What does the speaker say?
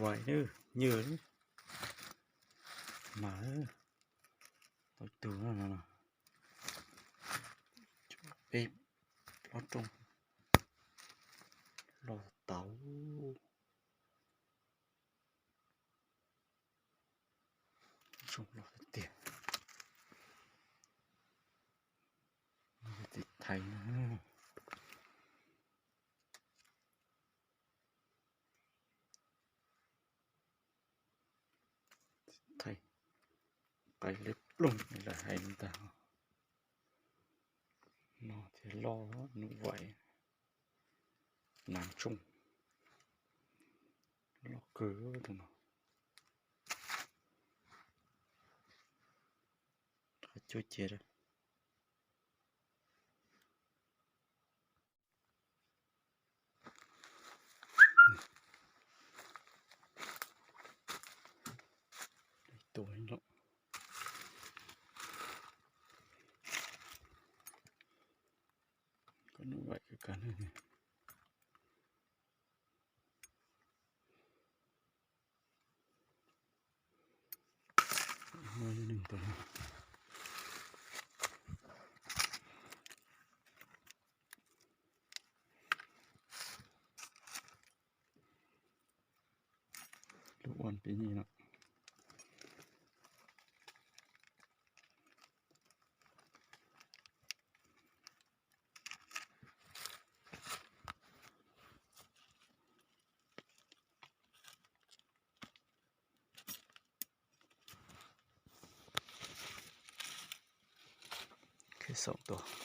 Uais, nywj mas, tau ib tug no, peb plaub rooj loj tau, rooj loj tiag, txiv thais no. Txiv thais, qaib liab ploog li lawv hais ntag. No thiaj loj, nuj vais, nas ntsooj, loj kawg tus no. Qhov cuab cia. Tus no, koj nuj vais kawg kawg ne. Lub ua pib ni no. Khib xaum tuaj.